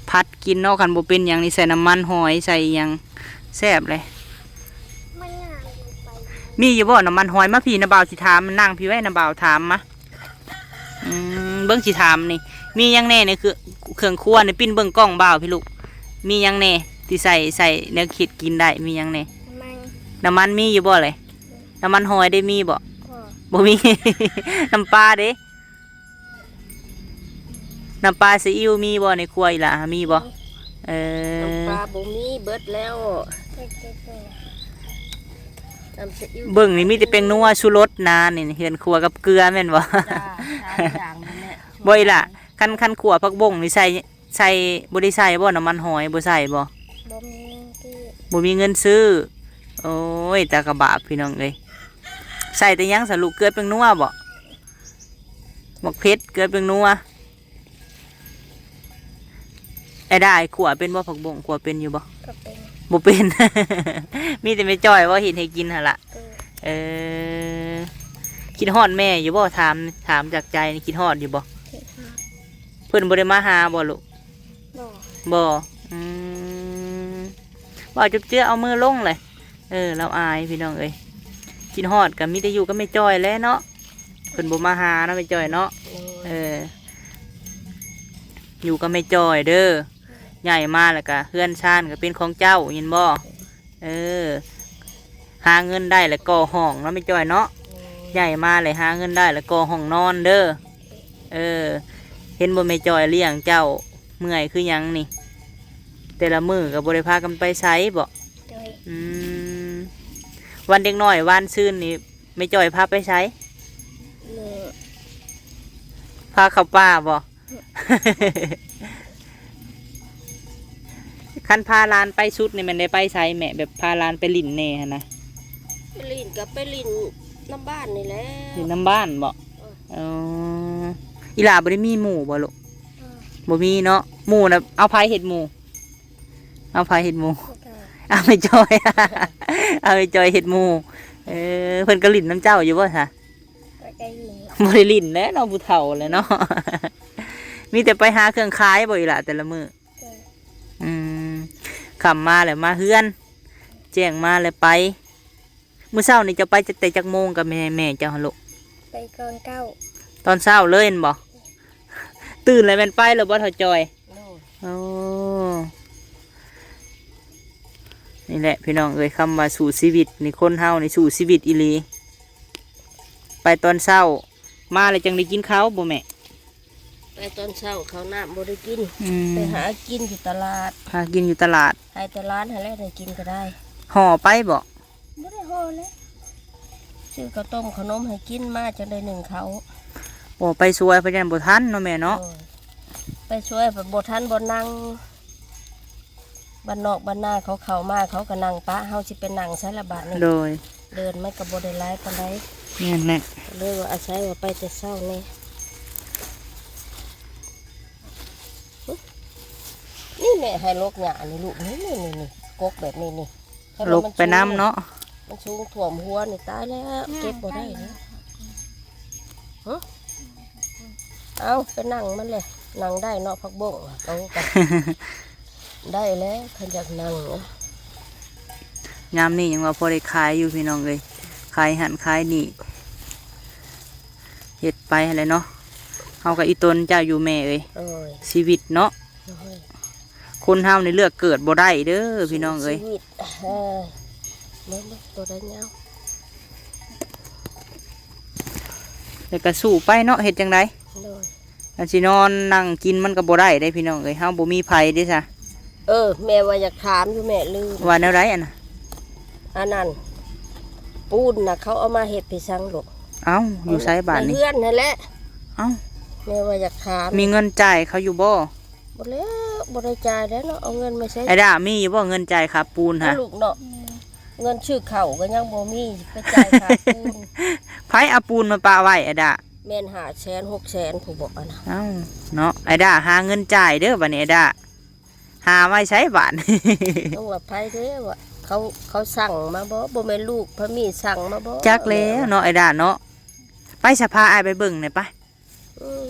ຜັດກິນເນາະ ຄັນບໍ່ເປັນຫຍັງນີ້ ໃສ່ນ້ຳມັນຫອຍ ໃສ່ຫຍັງ ແຊບເລີຍ. ມັນງາມເກີນໄປ. ມີຢູ່ບໍ່ນ້ຳມັນຫອຍ? ມາພີ້ ນ້າບ່າວຊິຖາມ ມານັ່ງພີ້ໄວ້ ນ້າບ່າວຖາມມາ. ອືມ ເບິ່ງຊິຖາມນີ້ ມີຫຍັງແດ່ໃນເຄື່ອງ ເຄື່ອງຄົວນີ້? ປິ່ນເບິ່ງກ້ອງບ່າວພີ້ລູກ ມີຫຍັງແດ່ທີ່ໃສ່ ໃສ່ແນວເຮັດກິນໄດ້? ມີຫຍັງແດ່? ນ້ຳມັນ. ນ້ຳມັນມີຢູ່ບໍ່ເລີຍ? ນ້ຳມັນຫອຍໄດ້ມີບໍ່? ບໍ່ ບໍ່ມີ. ນ້ຳປາເດ້? ນ້ຳປາຊີອິ້ວມີບໍ່ໃນຄົວອີ່ຫຼ້າ? ມີບໍ່? ມີ. ເອີ ນ້ຳປາບໍ່ມີ ເບິດແລ້ວ. ນ້ຳຊີອິ້ວ ເບິ່ງນີ້ມີແຕ່ແປ້ງນົວ ຊູລົດນາ ນີ້ເຮືອນຄົວກັບເກືອແມ່ນບໍ່? ຈ້າ ສາມຢ່າງນັ້ນແຫຼະ. ບໍ່ອີ່ຫຼ້າ ຄັນ ຄັນຂົ້ວຜັກບົ້ງນີ້ໃສ່ ໃສ່ ບໍ່ໄດ້ໃສ່ບໍ່ນ້ຳມັນຫອຍ? ບໍ່ໃສ່ບໍ່? ບໍ່ມີເງິນຊື້. ບໍ່ມີເງິນຊື້. ໂອ້ຍ ຕາກະບາບພີ່ນ້ອງເອີຍ. ໃສ່ແຕ່ຫຍັງສະລູກ? ເກືອແປ້ງນົວບໍ່? ໝາກເຜັດ ເກືອແປ້ງນົວ. ອ້າຍດາ ຂົ້ວເປັນບໍ່ຜັກບົ້ງ? ຂົ້ວເປັນຢູ່ບໍ່? ກໍເປັນ. ບໍ່ເປັນ. ມີແຕ່ແມ່ຈ້ອຍບໍ່ເຮັດໃຫ້ກິນຫັ້ນລະ. ເອີ ເອີ ຄິດຮອດແມ່ຢູ່ບໍ່? ຖາມ ຖາມຈາກໃຈນີ້ ຄິດຮອດຢູ່ບໍ່? ຄິດຮອດ. ເພິ່ນບໍ່ໄດ້ມາຫາບໍ່ລູກ? ບໍ່ ບໍ່. ອືມ ເວົ້າຈົບເຈືອເອົາມືລົງເລີຍ. ເອີ ລາວອາຍພີ່ນ້ອງເອີຍ. ຄິດຮອດກໍມີແຕ່ຢູ່ກັບແມ່ຈ້ອຍແຫຼະເນາະ. ເພິ່ນບໍ່ມາຫາເນາະແມ່ຈ້ອຍເນາະ. ໂດຍ. ເອີ ຢູ່ກັບແມ່ຈ້ອຍເດີ. ໂດຍ. ໃຫຍ່ມາແລ້ວກໍເຮືອນຊານກໍເປັນຂອງເຈົ້າ ຍິນບໍ່? ເອີ ຫາເງິນໄດ້ແລ້ວກໍ່ຫ້ອງເນາະແມ່ຈ້ອຍເນາະ. ໂດຍ. ໃຫຍ່ມາແລ້ວຫາເງິນໄດ້ແລ້ວກໍ່ຫ້ອງນອນເດີ. ເອີ ເຫັນບໍ່ແມ່ຈ້ອຍລ້ຽງເຈົ້າເມື່ອຍຄືຫຍັງນີ້? ແຕ່ລະມື້ກໍບໍ່ໄດ້ພາກັນໄປໃສບໍ? ໂດຍ. ອືມ ວັນເດັກນ້ອຍວານຊືນນີ້ ແມ່ຈ້ອຍພາໄປໃສ? ເອີ ພ ພາເຂົ້າປ່າບໍ່? ຄັນພາຫຼານໄປສຸດນີ້ແມ່ນໄດ້ໄປໃສແມ່? ແບບພາຫຼານໄປຫຼິ້ນແດ່ຫັ້ນນະ. ໄປຫຼິ້ນກໍໄປຫຼິ້ນນຳບ້ານນີ້ແຫຼະ. ຫຼິ້ນນຳບ້ານບໍ່? ເອີ. ອໍ ອີ່ຫຼ້າບໍ່ໄດ້ມີໝູ່ບໍ່ລູກ? ເອີ. ບໍ່ມີເນາະ. ໝູ່ນະ ເອົາໃຜເຮັດໝູ່? ເອົາໃຜເຮັດໝູ່? ເອົາແມ່ຈອຍ. ເອົາແມ່ຈອຍເຮັດໝູ່. ເອີ ເພິ່ນກໍຫຼິ້ນນຳເຈົ້າຢູ່ບໍ່ຊະ? ບໍ່ໄດ້ຫຼິ້ນແຫຼະເນາະ ຜູ້ເຖົ້າແຫຼະເນາະ. ມີແຕ່ໄປຫາເຄື່ອງຂາຍບໍ່ອີ່ຫຼ້າແຕ່ລະມື້? ເອີ. ອືມ ຄ່ຳມາແລ້ວມາເຮືອນ ແຈ້ງມາແລ້ວໄປ. ມື້ເຊົ້ານີ້ເຈົ້າໄປແຕ່ຈັກໂມງກັບແມ່ ແມ່ເຈົ້າຫັ້ນລູກ? ໄປຕອນເຊົ້າ. ຕອນເຊົ້າເລີຍແມ່ນບໍ່? ຕື່ນແລ້ວແມ່ນໄປແລ້ວບໍ່ ເຖົ້າຈອຍ? ໂດຍ. ໂອ້ ນີ້ແຫຼະພີ່ນ້ອງເອີຍ ຄຳວ່າສູ້ຊີວິດນີ້ ຄົນເຮົານີ້ສູ້ຊີວິດອີ່ຫຼີ. ໄປຕອນເຊົ້າ ມາແລ້ວຈັ່ງໄດ້ກິນເຂົ້າບໍ່ແມ່? ໄປຕອນເຊົ້າເຂົ້ານ້ຳບໍ່ໄດ້ກິນ. ອືມ ໄປຫາກິນຢູ່ຕະຫຼາດ. ຫາກິນຢູ່ຕະຫຼາດ. ໃຫ້ແຕ່ຫຼານຫັ້ນແຫຼະໄດ້ກິນກໍໄດ້. ຫໍ່ໄປບໍ່? ບໍ່ໄດ້ຫໍ່ແຫຼະ ຊື້ເຂົ້າຕົ້ມເຂົ້າໜົມໃຫ້ກິນມາ ຈັ່ງໄດ້ໜຶ້ງເຂົ້າ. ໂອ້ ໄປສວຍເພິ່ນຍັງບໍ່ທັນເນາະແມ່ເນາະ. ໂດຍ. ໄປສວຍບໍ່ທັນບ່ອນນັ່ງ. ບ້ານນອກບ້ານນາເຂົາເຂົ້າມາ ເຂົາກໍນັ່ງປະ ເຮົາຊິໄປນັ່ງໃສລະບາດນີ້? ໂດຍ. ເດີນມັນກໍບໍ່ໄດ້ຫຼາຍປານໃດ. ແມ່ນແຫຼະ. ເລີຍວ່າອາໄສວ່າໄປແຕ່ເຊົ້າແດ່. ນີ້ແມ່ໃຫ້ລົກຫຍ້ານີ້ລູກ ນີ້ໆໆ ກົກແບບນີ້ນີ້ ໃຫ້ມັນ ລົກໄປນຳເນາະ. ມັນສູງຖ້ວມຫົວນີ້ ຕາຍແລ້ວ ເກັບບໍ່ໄດ້ແລ້ວ. ຮະ? ເອົາ ໄປນັ່ງມັນແຫຼະ ນັ່ງໄດ້ເນາະ ຜັກບົ້ງ ເອົາກັນ ໄດ້ແລ້ວ ຄັນຢາກນັ່ງ. ຍາມນີ້ຍັງວ່າພໍໄດ້ຂາຍຢູ່ພີ່ນ້ອງເອີຍ ຂາຍຫັ້ນຂາຍນີ້ ເຮັດໄປຫັ້ນແຫຼະເນາະ. ເຮົາກໍອີ່ຕົນເຈົ້າຢູ່ແມ່ເອີຍ. ໂອ້ຍ ຊີວິດເນາະ. ໂອ້ຍ ຄົນເຮົານີ້ເລືອກເກີດບໍ່ໄດ້ເດີພີ່ນ້ອງເອີຍ. ເອີ ເບິ່ງໆ ຕົວໃດຍາວ. ແລ້ວກໍສູ້ໄປເນາະ ເຮັດຈັ່ງໃດ? ໂດຍ. ອັນຊິນອນນັ່ງກິນມັນກໍບໍ່ໄດ້ເດ້ພີ່ນ້ອງເອີຍ ເຮົາບໍ່ມີໃຜເດ້ຊະ. ເອີ ແມ່ວ່າຢາກຖາມຢູ່ ແມ່ລືມ. ວ່າແນວໃດອັນນະ? ອັນນັ້ນ ປູນນະ ເຂົາເອົາມາເຮັດໄປສັງລູກ? ເອົ້າ ຢູ່ໃສບາດນີ້? ໃນເຮືອນຫັ້ນແຫຼະ. ເອົ້າ ແມ່ວ່າຢາກຖາມ ມີເງິນຈ່າຍເຂົາຢູ່ບໍ່? ບໍ່ແລ້ວ ບໍ່ໄດ້ຈ່າຍແລ້ວເນາະ ເອົາເງິນມາໃສ? ໄອ້ດາ ມີຢູ່ບໍ່ເງິນຈ່າຍຄ່າປູນຫະ? ລູກເນາະ ເງິນຊື້ເຂົ້າກໍຍັງບໍ່ມີ ໄປຈ່າຍຄ່າປູນ. ໃຜເອົາປູນມາປະໄວ້ໄອ້ດາ? ແມ່ນຫ້າແສນ ຫົກແສນ ຜູ້ບໍອັນນະ. ເອົ້າ ເນາະ ໄອ້ດາຫາເງິນຈ່າຍເດີບາດນີ້ ໄອ້ດາຫາໄວ້ໃສບາດນີ້? ຕ້ອງວ່າໃຜເດ້ວ່າ ເຂົາ ເຂົາສັ່ງມາບໍ່? ບໍ່ແມ່ນລູກພາມີສັ່ງມາບໍ່? ຈັກແລ້ວເນາະ ໄອ້ດາເນາະ. ໄປສະ ພາອ້າຍໄປເບິ່ງແດ່ໄປ. ອືມ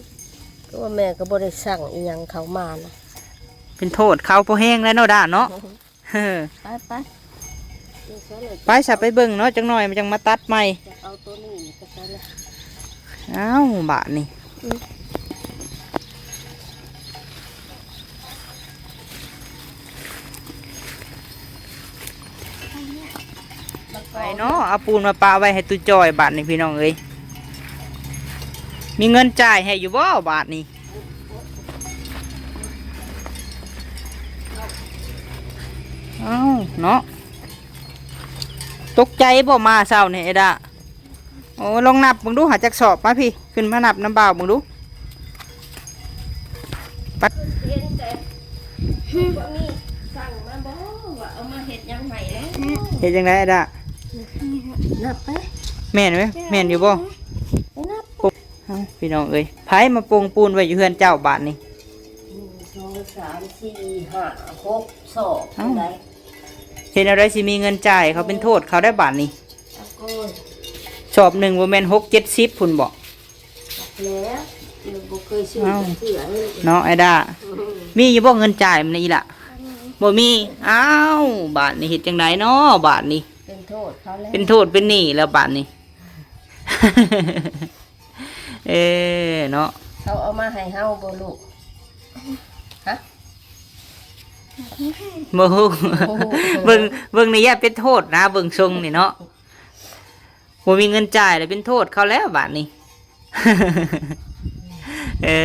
ຄືວ່າແມ່ກໍບໍ່ໄດ້ສັ່ງອີ່ຫຍັງເຂົາມານະ. ເປັນໂທດເຂົາພໍແຮງແລ້ວເນາະ ດາເນາະ. ໄປ ໄປ ໄປຊະ ໄປເບິ່ງເນາະ ຈັກໜ່ອຍມັນຈັ່ງມາຕັດໃໝ່. ຈະເອົາໂຕນີ້ໄປໃສ່ລະ. ອ້າວ ບາດນີ້ ອືມ ໄປເນາະ ເອົາປູນມາປະໄວ້ໃຫ້ຕູ້ຈ່ອຍບາດນີ້ພີ່ນ້ອງເອີຍ. ມີເງິນຈ່າຍໃຫ້ຢູ່ບໍ່ບາດນີ້? ອ້າວ ເນາະ ຕົກໃຈບໍ່ມາເຊົ້ານີ້ ໄອ້ດາ? ໂອ້ ລອງນັບເບິ່ງດູຫາຈັກສອບ ມາພີ້ ຂຶ້ນມານັບນຳບ່າວເບິ່ງດູ. ປະ ເຫັນແຕ່ ບໍ່ມີສັ່ງມາບໍ່ ວ່າເອົາມາເຮັດຫຍັງໃຫ້ແລ້ວ. ເຮັດຈັ່ງໃດ ດາ? ນັບໄປ. ແມ່ນເວີຍ ແມ່ນຢູ່ບໍ່? ໄປນັບ. ເອົ້າ ພີ່ນ້ອງເອີຍ ໃຜມາປົງປູນໄວ້ຢູ່ເຮືອນເຈົ້າບາດນີ້? ໜຶ່ງ ສອງ ສາມ ສີ່ ຫ້າ ຫົກ ສອບ. ເອົ້າ ຈັ່ງໃດ? ເຮັດແນວໃດຊິມີເງິນຈ່າຍ ເຂົາເປັນໂທດເຂົາໄດ້ບາດນີ້. ເອົາໂກຍ ສອບໜຶ່ງບໍ່ແມ່ນຫົກເຈັດສິບພຸ້ນບໍ? ແລ້ວ ຍັງບໍ່ເຄີຍຊື້ ເອົ້າ ຈັກເທື່ອເລີຍເນາະ ໄອ້ດາ. ອືມ ມີຢູ່ບໍ່ເງິນຈ່າຍມື້ນີ້ອີ່ຫຼະ? ບໍ່ມີ. ອ້າວ ບາດນີ້ເຮັດຈັ່ງໃດເນາະບາດນີ້? ເປັນໂທດເຂົາແລ້ວ ເປັນໂທດເປັນໜີ້ແລ້ວບາດນີ້. ເອີ ເນາະ ເຂົາເອົາມາໃຫ້ເຮົາບໍ່ລູກ? ຮະ? ບໍ່ຮູ້ ບໍ່ຮູ້. ເບິ່ງ ເບິ່ງໃນຍາດເປັນໂທດນະ ເບິ່ງຊົງນີ້ເນາະ. ບໍ່ມີເງິນຈ່າຍແລ້ວ ເປັນໂທດເຂົາແລ້ວບາດນີ້. ເອີ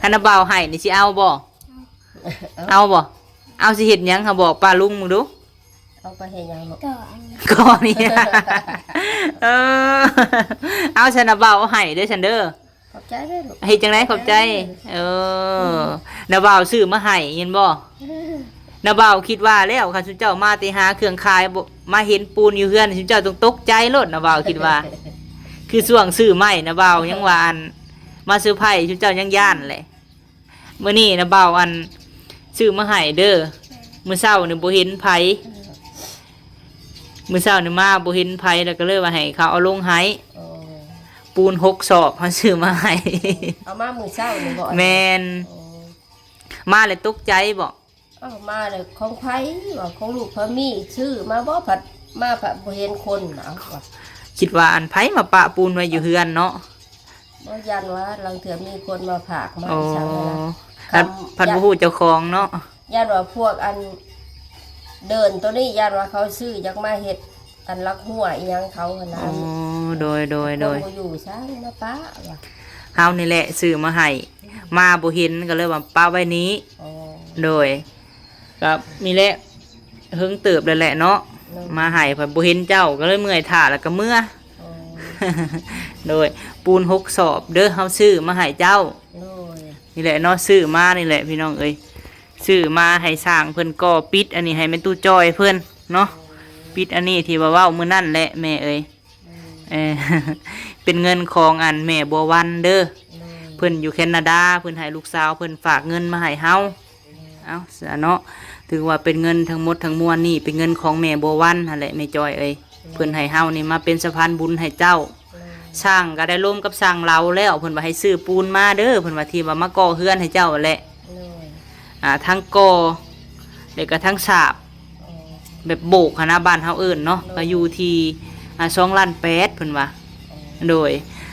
ຄັນນາບ່າວໃຫ້ນີ້ຊິເອົາບໍ່? ເອົາ ເອົາບໍ່? ເອົາຊິເຮັດຫຍັງຫາ ບອກປ້າລຸງເບິ່ງດູ. ເອົາໄປເຮັດຫຍັງລູກ? ກໍອັນນີ້ ກໍນີ້. ເອີ ເອົາຊັ້ນນາບ່າວເອົາໃຫ້ເດີຊັ້ນເດີ. ຂອບ ໃຈເດີ້ລູກ. ເຮັດຈັ່ງໃດຂອບໃຈ? ເອີ ນ້າບ່າວຊື້ມາໃຫ້ແມ່ນບໍ່? ນ້າບ່າວຄິດວ່າແລ້ວ ຄັນຊຸມເຈົ້າມາແຕ່ຫາເຄື່ອງຂາຍ ບໍ່ ມາເຫັນປູນຢູ່ເຮືອນ ຊຸມເຈົ້າຕ້ອງຕົກໃຈໂລດ ນ້າບ່າວຄິດວ່າ. ຄືຊ່ວງຊື້ໃໝ່ ນ້າບ່າວຍັງວ່າ ອັນ ມາເຊີໄພ ຊຸມເຈົ້າຍັງຢ້ານແຫຼະ. ມື້ນີ້ນະບ່າວ ອັນ ຊື້ມາໃຫ້ເດີ້. ມື້ເຊົ້ານີ້ບໍ່ເຫັນໃຜ ມື້ເຊົ້ານີ້ມາບໍ່ເຫັນໃຜ ແລ້ວກໍເລີຍວ່າໃຫ້ເຂົາເອົາລົງໃຫ້. ໂອ້ ປູນຫົກສອບເຮົາຊື້ມາໃຫ້. ເອົາມາມື້ເຊົ້ານີ້ບໍ? ແມ່ນ. ໂອ້ ມາແລ້ວຕົກໃຈບໍ? ເອົາມາແລ້ວຂອງໃຜ? ວ່າຂອງລູກພາມີຊື້ມາບໍ? ພັດມາພັດບໍ່ເຫັນຄົນ. ເອົາ ຄິດວ່າອັນໃຜມາປະປູນໄວ້ຢູ່ເຮືອນເນາະ. ບໍ່ ຢ້ານວ່າລາງເທື່ອມີຄົນມາຝາກມາ ໂອ້ ອີ່ຫຍັງຫັ້ນນະ. ຄັນ ຄັນບໍ່ຮູ້ເຈົ້າຂອງເນາະ. ຢ້ານວ່າພວກອັນເດີ່ນໂຕນີ້ ຢ້ານວ່າເຂົາຊື້ຢາກມາເຮັດອັນລັກຮົ້ວອີ່ຫຍັງເຂົາຫັ້ນນະ. ໂອ້ ໂດຍ ໂດຍ ຄົນ ໂດຍ ບໍ່ຢູ່ຊ້າງມາປະວ່າ. ເຮົານີ້ແຫຼະຊື້ມາໃຫ້ ມາບໍ່ເຫັນກໍເລີຍວ່າປະໄວ້ນີ້. ໂອ້ ໂດຍ. ກໍນີ້ແຫຼະ ເຫິງເຕີບແລ້ວແຫຼະເນາະ. ໂດຍ. ມາໃຫ້ ພັດບໍ່ເຫັນເຈົ້າ ກໍເລີຍເມື່ອຍຖ້າ ແລ້ວກໍເມືອ. ໂດຍ. ໂດຍ. ປູນຫົກສອບເດີ້ ເຮົາຊື້ມາໃຫ້ເຈົ້າ. ໂດຍ. ນີ້ແຫຼະເນາະ ຊື້ມານີ້ແຫຼະພີ່ນ້ອງເອີຍ ຊື້ມາໃຫ້ຊ່າງເພິ່ນກໍ່ປິດອັນນີ້ໃຫ້ແມ່ຕູ້ຈ້ອຍເພິ່ນເນາະ. ໂດຍ. ປິດອັນນີ້ທີ່ວ່າເວົ້າມື້ນັ້ນແຫຼະແມ່ເອີຍ. ໂດຍ. ເອີ ເປັນເງິນຂອງອັນແມ່ບົວວັນເດີ້. ໂດຍ. ເພິ່ນຢູ່ແຄນາດາ ເພິ່ນໃຫ້ລູກສາວເພິ່ນຝາກເງິນມາໃຫ້ເຮົາ. ເອົາຊະເນາະ ຖືວ່າເປັນເງິນທັງໝົດທັງມວນນີ້ ເປັນເງິນຂອງແມ່ບົວວັນຫັ້ນແຫຼະແມ່ຈ້ອຍເອີຍ. ເພິ່ນໃຫ້ເຮົານີ້ມາເປັນສະພານບຸນໃຫ້ເຈົ້າ. ໂດຍ. ຊ່າງກໍໄດ້ລົມກັບຊ່າງລາວແລ້ວ ເພິ່ນວ່າໃຫ້ຊື້ປູນມາເດີ້ ເພິ່ນວ່າທີ່ວ່າມາກໍ່ເຮືອນໃຫ້ເຈົ້າຫັ້ນແຫຼະ. ໂດຍ. ອ່າ ທັງກໍ່ ແລ້ວກໍທັງສາບ. ອໍ ແບບໂບກຫັ້ນນະ ບ້ານເຮົາເອີ້ນເນາະ. ໂດຍ. ກໍຢູ່ທີ່ ອ່າ ສອງລ້ານແປດ ເພິ່ນວ່າ. ອໍ ໂດຍ.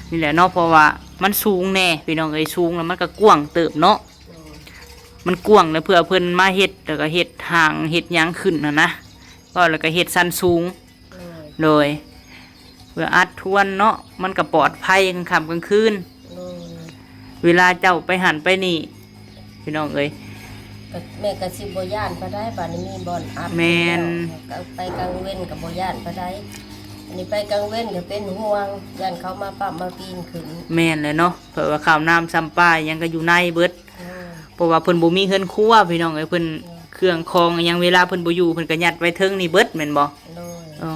ນີ້ແຫຼະເນາະ ເພາະວ່າມັນສູງແດ່ພີ່ນ້ອງເອີຍ ສູງແລ້ວມັນກໍກວ້າງເຕີບເນາະ. ໂດຍ. ມັນກວ້າງແລ້ວ ເພື່ອເພິ່ນມາເຮັດ ແລ້ວກໍເຮັດຮ່າງເຮັດຫຍັງຂຶ້ນຫັ້ນນະ ເວົ້າແລ້ວກໍເຮັດຊັ້ນສູງ. ໂດຍ. ໂດຍ. ເພື່ອອັດທວນເນາະ ມັນກໍປອດໄພກາງຄ່ຳກາງຄືນ. ໂດຍ. ເວລາເຈົ້າໄປຫັ້ນໄປນີ້ ພີ່ນ້ອງເອີຍ ກໍແມ່ກໍຊິບໍ່ຢ້ານປານໃດ ບາດນີ້ມີບ່ອນອັດ. ແມ່ນ. ແລ້ວກໍໄປກາງເວັນກໍບໍ່ຢ້ານປານໃດ ອັນນີ້ໄປກາງເວັນກໍເປັນຫ່ວງ ຢ້ານເຂົາມາປ້ຳມາປີນຂຶ້ນ. ແມ່ນແຫຼະເນາະ ເພາະວ່າເຂົ້ານ້ຳຊຳປາຫຍັງກໍຢູ່ໃນເບິດ. ໂດຍ. ເພາະວ່າເພິ່ນບໍ່ມີເຮືອນຄົວພີ່ນ້ອງເອີຍ ເພິ່ນ ໂດຍ ເຄື່ອງຂອງອີ່ຫຍັງ ເວລາເພິ່ນບໍ່ຢູ່ ເພິ່ນກໍຍັດໄວ້ເທິງນີ້ເບິດແມ່ນບໍ່? ໂດຍ. ອໍ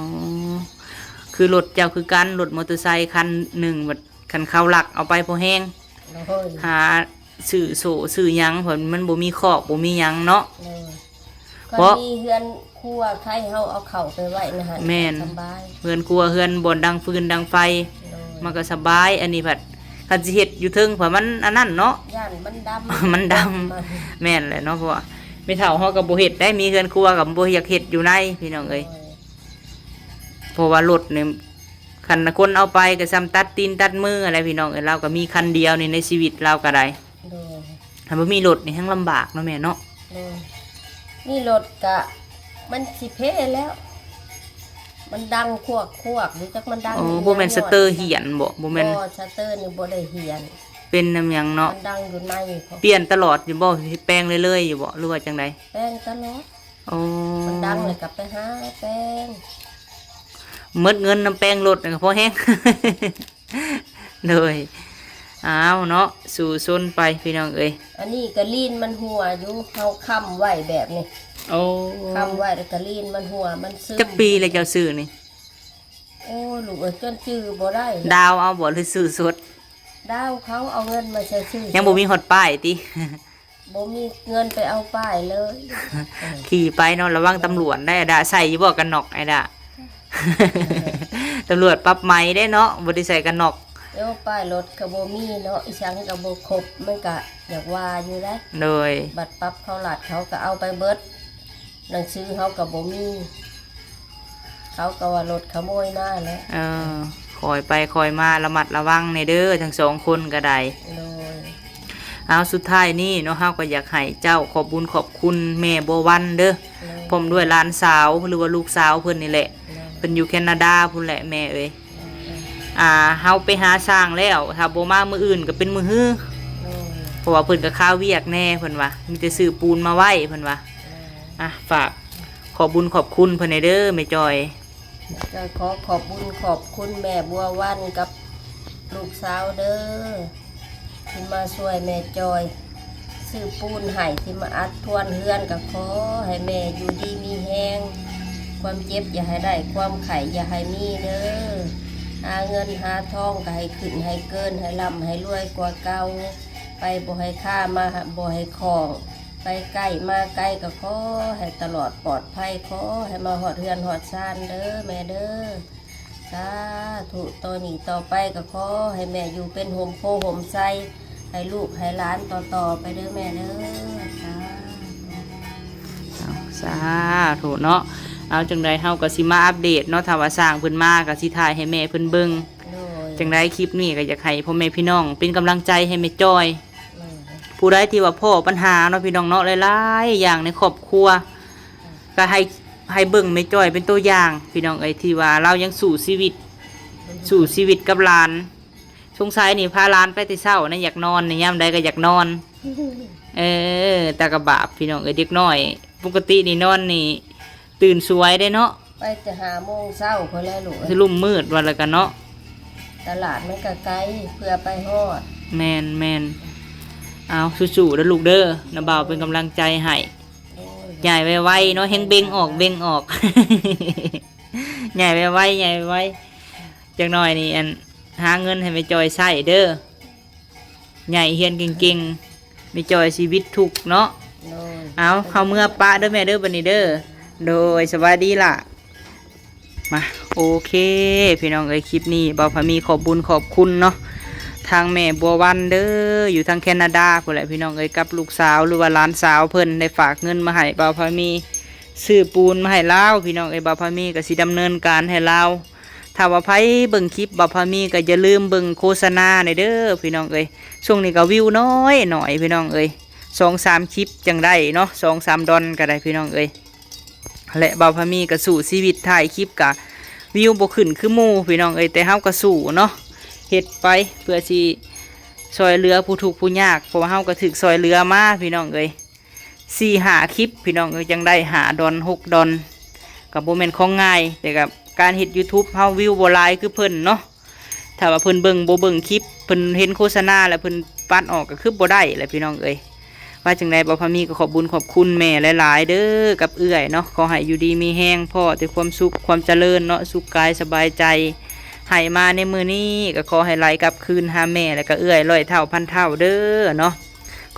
ຄືລົດເຈົ້າຄືກັນ ລົດມໍເຕີໄຊຄັນໜຶ່ງ ບັດຄັນເຂົາລັກເອົາໄປພໍແຮງ. ໂດຍ. ຫາຊື້ໂສ້ຊື້ຫຍັງ ເພາະມັນບໍ່ມີຄອກບໍ່ມີຫຍັງເນາະ. ໂດຍ. ເພາະ ຄັນມີເຮືອນຄົວໃຄເຮົາເອົາເຂົ້າໄປໄວ້ນະຫັ້ນ. ແມ່ນ. ສະບາຍ ເຮືອນຄົວ ເຮືອນບ່ອນດັງຟືນດັງໄຟ. ໂດຍ. ມັນກໍສະບາຍ ອັນນີ້ພັດ ຄັນຊິເຮັດຢູ່ເທິງ ເພາະມັນອັນນັ້ນເນາະ ຢ້ານມັນດຳ ມັນດຳ. ມັນ ແມ່ນແຫຼະເນາະ ເພາະວ່າແມ່ເຖົ້າເຮົາກໍບໍ່ເຮັດໄດ້ ມີເຮືອນຄົວກໍບໍ່ຢາກເຮັດຢູ່ໃນ ພີ່ນ້ອງເອີຍ. ໂດຍ. ເພາະວ່າລົດນີ້ ຄັນຄົນເອົາໄປກໍຊ່ຳຕັດຕີນຕັດມືຫັ້ນແຫຼະ ພີ່ນ້ອງເອີຍ ລາວກໍມີຄັນດຽວນີ້ໃນຊີວິດລາວກໍໄດ້. ໂດຍ. ຖ້າບໍ່ມີລົດນີ້ແຮ່ງລຳບາກເນາະແມ່ເນາະ. ໂດຍ. ມີລົດກະມັນຊິເພແລ້ວ ມັນດັງຄວກໆ ຢູ່ ຈັກມັນດັງ. ອໍ ອີ່ຫຍັງ ບໍ່ແມ່ນສະເຕີຫຽນບໍ? ບໍ່ແມ່ນ. ບໍ່ ສະເຕີນີ້ບໍ່ໄດ້ຫຽນ. ເປັນນຳຫຍັງເນາະ? ມັນດັງຢູ່ໃນພຸ້ນ. ປ່ຽນຕະຫຼອດຢູ່ບໍ? ແປງເລື້ອຍໆຢູ່ບໍ ຫຼືວ່າຈັ່ງໃດ? ແປງຕະຫຼອດ. ອໍ ມັນດັງແລ້ວກໍໄປຫາແປງ. ໝົດເງິນນຳແປງລົດກໍພໍແຮງ. ໂດຍ. ອ້າວເນາະ ສູ້ຊົນໄປພີ່ນ້ອງເອີຍ. ອັນນີ້ກໍລີນມັນຮົ່ວຢູ່ ເຮົາຄ້ຳໄວ້ແບບນີ້. ໂອ້ ຄ້ຳໄວ້ແລ້ວກໍລີນມັນຮົ່ວ ມັນຊຶມ. ຈັກປີແລ້ວເຈົ້າຊື້ນີ້? ໂອ້ ລູກເອີຍ ຈົນຈື່ບໍ່ໄດ້. ດາວເອົາບໍ ຫຼືຊື້ສົດ? ດາວເຂົາເອົາເງິນມາໃສ່ຊື້. ຍັງບໍ່ມີຮອດປ້າຍຕິ? ບໍ່ມີເງິນໄປເອົາປ້າຍເລີຍ. ຂີ່ໄປເນາະ ລະວັງຕຳຫຼວດໄດ໋ ອ້າຍດາ. ໃສ່ຢູ່ບໍ່ກັນນອກ ອ້າຍດາ? ຕຳຫຼວດປັບໃໝເດ້ເນາະ ບໍ່ໄດ້ໃສ່ກັນນອກ. ໂອ້ ປ້າຍລົດກໍບໍ່ມີເນາະ ອີ່ຫຍັງກໍບໍ່ຄົບ ມັນກໍຢາກວ່າຢູ່ເດ້. ໂດຍ. ບັດປັບເຂົາລັດ ເຂົາກໍເອົາໄປເບິດ. ໜັງສືເຮົາກໍບໍ່ມີ ເຂົາກໍວ່າລົດຂະໂມຍມາແຫຼະ. ເອີ ຄ່ອຍໄປຄ່ອຍມາ ລະມັດລະວັງແດ່ເດີ້ ທັງສອງຄົນກໍໄດ້. ໂດຍ. ເອົາ ສຸດທ້າຍນີ້ເນາະ ເຮົາກໍຢາກໃຫ້ເຈົ້າຂອບບຸນຂອບຄຸນແມ່ບົວວັນເດີ້ ໂດຍ ພ້ອມດ້ວຍຫຼານສາວ ຫຼືວ່າລູກສາວເພິ່ນນີ້ແຫຼະ. ໂດຍ. ເພິ່ນຢູ່ແຄນາດາພຸ້ນແຫຼະແມ່ເອີຍ. ອ່າ ເຮົາໄປຫາຊ່າງແລ້ວ ຖ້າບໍ່ມາມື້ອື່ນກໍເປັນມື້ຮື. ໂດຍ. ເພາະວ່າເພິ່ນກໍຄາວຽກແດ່ ເພິ່ນວ່າ ມີແຕ່ຊື້ປູນມາໄວ້ ເພິ່ນວ່າ. ໂດຍ. ອ່ະ ຝາກຂອບບຸນຂອບຄຸນເພິ່ນແດ່ເດີ້ແມ່ຈອຍ. ກໍຂໍຂອບບຸນຂອບຄຸນແມ່ບົວວັນກັບລູກສາວເດີ້. ທີ່ມາຊ່ວຍແມ່ຈອຍຊື້ປູນໃຫ້ ທີ່ມາອັດທວນເຮືອນ ກໍຂໍໃຫ້ແມ່ຢູ່ດີມີແຮງ ຄວາມເຈັບຢ່າໃຫ້ໄດ້ ຄວາມໄຂ້ຢ່າໃຫ້ມີເດີ ຫາເງິນຫາທອງກໍໃຫ້ຂຶ້ນໃຫ້ເກີນ ໃຫ້ລ່ຳໃຫ້ລວຍກວ່າເກົ່າ ໄປບໍ່ໃຫ້ຄາ ມາບໍ່ໃຫ້ຂ້ອງ ໄປໃກ້ມາໄກກໍຂໍໃຫ້ຕະຫຼອດປອດໄພ ຂໍໃຫ້ມາຮອດເຮືອນຮອດຊານເດີແມ່ເດີ ສາທຸ ຕໍ່ນີ້ຕໍ່ໄປກໍຂໍໃຫ້ແມ່ຢູ່ເປັນຮົ່ມໂພຮົ່ມໄຊ ໃຫ້ລູກໃຫ້ຫຼານຕໍ່ໆໄປເດີແມ່ເດີ ສາທຸ ເອົາ ສາທຸເນາະ ເອົາ ຈັ່ງໃດເຮົາກໍຊິມາອັບເດດເນາະ ຖ້າວ່າຊ່າງເພິ່ນມາກໍຊິຖ່າຍໃຫ້ແມ່ເພິ່ນເບິ່ງ ໂດຍ ຈັ່ງໃດຄລິບນີ້ກໍຢາກໃຫ້ພໍ່ແມ່ພີ່ນ້ອງເປັນກຳລັງໃຈໃຫ້ແມ່ຈອຍ ໂດຍ ຜູ້ໃດທີ່ວ່າພໍ້ບັນຫາເນາະ ພີ່ນ້ອງເນາະ ຫຼາຍໆຢ່າງໃນຄອບຄົວ ກໍໃຫ້ ໃຫ້ເບິ່ງແມ່ຈ້ອຍເປັນຕົວຢ່າງ ພີ່ນ້ອງເອີຍ ທີ່ວ່າລາວຍັງສູ້ຊີວິດ ສູ້ຊີວິດກັບຫຼານ ສົງໄສນີ້ພາຫຼານໄປແຕ່ເຊົ້ານະ ຢາກນອນນະ ຍາມໃດກໍຢາກນອນ ເອີ ແຕ່ກໍບາບ ພີ່ນ້ອງເອີຍ ເດັກນ້ອຍ ປົກກະຕິນີ້ນອນນີ້ຕື່ນສວຍເດ້ເນາະ ໄປແຕ່ຫ້າໂມງເຊົ້າພຸ້ນແຫຼະລູກເອີຍ ຊິລຸ່ມມືດວ່າແລ້ວກັນເນາະ ຕະຫຼາດມັນກໍໄກ ເພື່ອໄປຮອດ ແມ່ນໆ ເອົາ ສູ້ໆເດີລູກເດີ ນ້າບ່າວເປັນກຳລັງໃຈໃຫ້ ໂດຍ ໃຫຍ່ໄວໆເນາະ ແຮງເບັ່ງອອກ ເບັ່ງອອກ ໃຫຍ່ໄວໆ ໃຫຍ່ໄວໆ ຈັກໜ້ອຍນີ້ ອັນ ຫາເງິນໃຫ້ແມ່ຈອຍໃຊ້ເດີ ໃຫຍ່ຮຽນເກັ່ງໆ ແມ່ຈອຍຊີວິດທຸກເນາະ ໂດຍ ເອົາ ເຮົາເມືອປະເດີແມ່ເດີ ບັດນີ້ເດີ ໂດຍ ສະບາຍດີລະ ມາ ໂອເຄ ພີ່ນ້ອງເອີຍ ຄລິບນີ້ບ່າວພາມີຂອບບຸນຂອບຄຸນເນາະ ທາງແມ່ບົວວັນເດີ ຢູ່ທາງແຄນາດາພຸ້ນແຫຼະ ພີ່ນ້ອງເອີຍ ກັບລູກສາວ ຫຼືວ່າຫຼານສາວເພິ່ນ ໄດ້ຝາກເງິນມາໃຫ້ບ່າວພາມີ ຊື້ປູນມາໃຫ້ລາວ ພີ່ນ້ອງເອີຍ ບ່າວພາມີກໍຊິດຳເນີນການໃຫ້ລາວ ຖ້າວ່າໃຜເບິ່ງຄລິບບ່າວພາມີກໍຢ່າລືມເບິ່ງໂຄສະນາແດ່ເດີ ພີ່ນ້ອງເອີຍ ຊ່ວງນີ້ກໍວິວນ້ອຍໆ ພີ່ນ້ອງເອີຍ ສອງສາມຄລິບຈັ່ງໄດ້ເນາະ ສອງສາມດອນກໍໄດ້ ພີ່ນ້ອງເອີຍ ແລະ ບ່າວພາມີກໍສູ້ຊີວິດ ຖ່າຍຄລິບກະວິວບໍ່ຂຶ້ນຄືໝູ່ ພີ່ນ້ອງເອີຍ ແຕ່ເຮົາກໍສູ້ເນາະ ເຮັດໄປເພື່ອຊິຊ່ອຍເຫຼືອຜູ້ທຸກຜູ້ຍາກ ເພາະວ່າເຮົາກໍຖືກຊ່ອຍເຫຼືອມາ ພີ່ນ້ອງເອີຍ ສີ່ຫ້າຄລິບ ພີ່ນ້ອງເອີຍ ຈັ່ງໄດ້ຫ້າດອນ ຫົກດອນ ກໍບໍ່ແມ່ນຂອງງ່າຍ ແຕ່ກໍການເຮັດຢູທູບເຮົາວິວບໍ່ຫຼາຍຄືເພິ່ນເນາະ ຖ້າວ່າເພິ່ນເບິ່ງ ບໍ່ເບິ່ງຄລິບ ເພິ່ນເຫັນໂຄສະນາແລ້ວເພິ່ນປັດອອກກໍຄືບໍ່ໄດ້ແຫຼະ ພີ່ນ້ອງເອີຍ ວ່າຈັ່ງໃດ ບ່າວພາມີກໍຂອບບຸນຂອບຄຸນແມ່ຫຼາຍໆເດີ ກັບເອື້ອຍເນາະ ຂໍໃຫ້ຢູ່ດີມີແຮງ ພໍ້ແຕ່ຄວາມສຸກຄວາມຈະເລີນເນາະ ສຸກກາຍສະບາຍໃຈ ໃຫ້ມາໃນມື້ນີ້ກໍຂໍໃຫ້ໄຫຼກັບຄືນຫາແມ່ ແລ້ວກໍເອື້ອຍຮ້ອຍເທົ່າພັນເທົ່າເດີເນາະ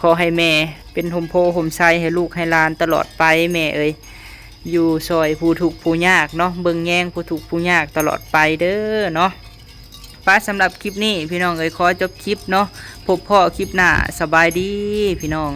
ຂໍໃຫ້ແມ່ເປັນຮົ່ມໂພຮົ່ມໄຊໃຫ້ລູກໃຫ້ຫຼານຕະຫຼອດໄປແມ່ເອີຍ ຢູ່ຊ່ອຍຜູ້ທຸກຜູ້ຍາກເນາະ ເບິ່ງແຍງຜູ້ທຸກຜູ້ຍາກຕະຫຼອດໄປເດີເນາະ. ປະ ສຳລັບຄລິບນີ້ພີ່ນ້ອງເອີຍ ຂໍຈົບຄລິບເນາະ ພົບພໍ້ຄລິບໜ້າ ສະບາຍດີພີ່ນ້ອງ.